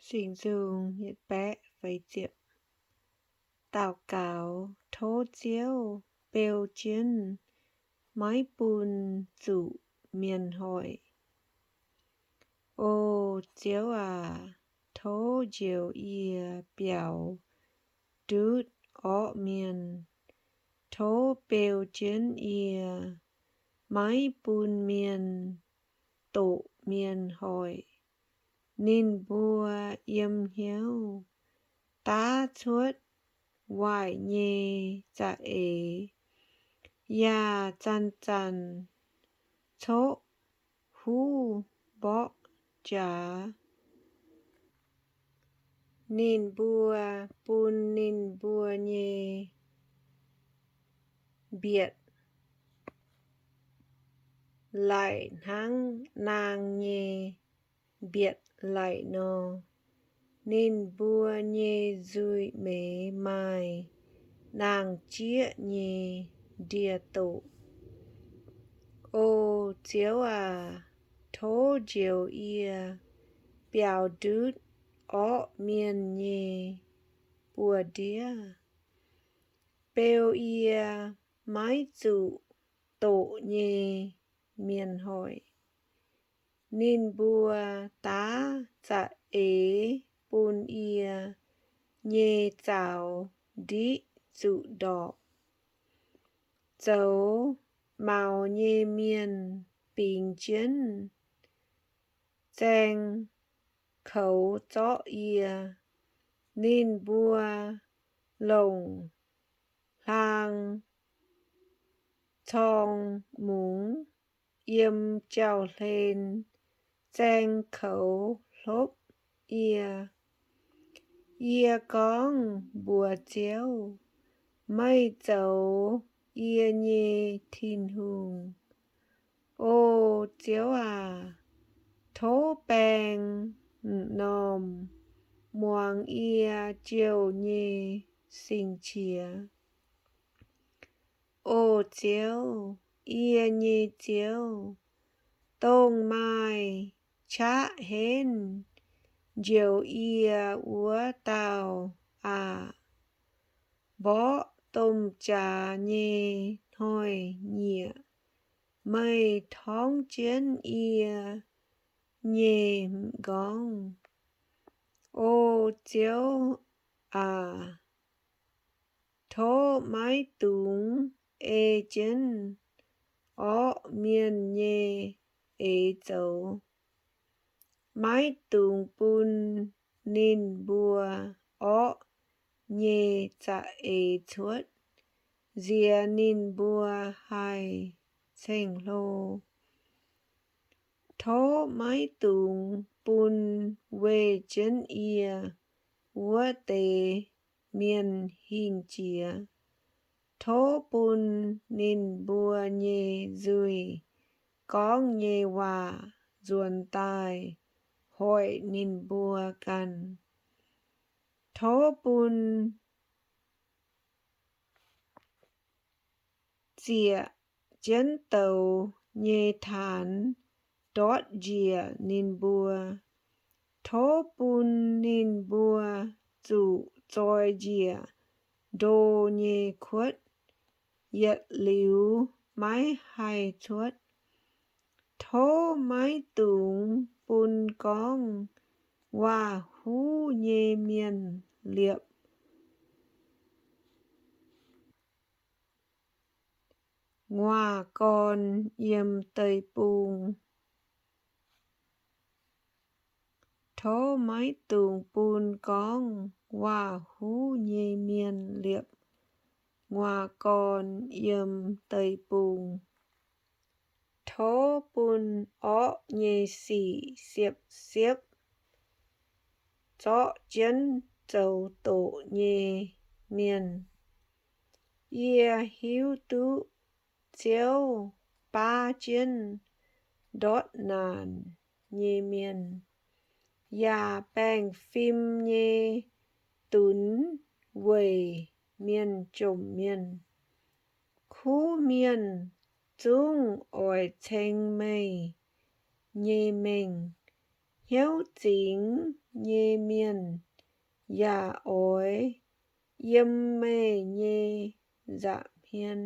Singx Nzung. Daux gaux tov Ziouv beu jienv, maiv bun zuqc mienh hoic. O Ziouv aac, tov njoux yie biaux ndutv orqv mienh. Tov beu jienv yie, maiv bun mienh doqc mienh hoic. Ninh mbuo yiem hnyouv daav cuotv waaic nyei za'eix, yaac zanc-zanc coqv huv mborqv jaax. Ninh mbuo bun ninh mbuo nyei mbietc laic hnangv naang nyei mbietc laic nor. Ninh mbuo nyei nzuih meix maaih naang-jieqv nyei ndie-doqc. O Ziouv aac, tov njoux yie biaux ndutv orqv mienh nyei buoz-ndiev, beu yie maiv zuqc doqc nyei mienh hoic. Ninh mbuo daav za'eix bun yie nyei zaux ndiqv zuqc ndorpc. Zoux maux nyei mienh bingx jienv zaeng koux zorqv yie. Ninh mbuo longc hlaang corng mungz yiem jauv-hlen zaeng koux hlopv yie. Yie gorngv mbuox Ziouv, Meih zoux yie nyei Tin-Hungh. O Ziouv aac, tov baeng m'normh muangx yie jouh nyei sing-qiex. O Ziouv, yie nyei Ziouv, dongh maaih qaqv henv njoux yie wuov dauh aac, mborqv domh jaax nyei hnoi-nyieqc meih torngv jienv yie nyei m'nqorngv. O Ziouv aac, tov maiv dungx ei jienv orqv mienh nyei eix zoux. Maiv dungx bun ninh mbuo orqv nyei za'eix cuotv nziex ninh mbuo haih ceng-hlo. Tov maiv dungx bun weih jienv yie wuov deix mienh hingh jiex. Tov bun ninh mbuo nyei nzuih gorngv nyei waac nzuonx daaih hoic ninh mbuo ganh. Tov bun zieqc jienv douz nyei taanx ndortv njiec ninh mbuo. Tov bun ninh mbuo zuqc zoi njiec ndo nyei kuotv, yietc liuz maiv haih cuotv. Tov maiv dungx bun gorngv waac-huv nyei mienh liepc nguaaz-gorn yiem deic-bung. Tov maiv dungx bun gorngv waac-huv nyei mienh liepc nguaaz-gorn yiem deic-bung. Tov bun orqv nyei sic siepv-siepv zorqv jienv zoux doqc nyei mienh. Yie hiuv duqv Ziouv baav jienv ndortv naanc nyei mienh, yaac baengh fim nyei dunx weic mienh jomc mienh. Kuv mienh zungv oix ceng meih nyei mengh. Hnyouv zingx nyei mienh yaac oix yiem meih nyei nza'hmien.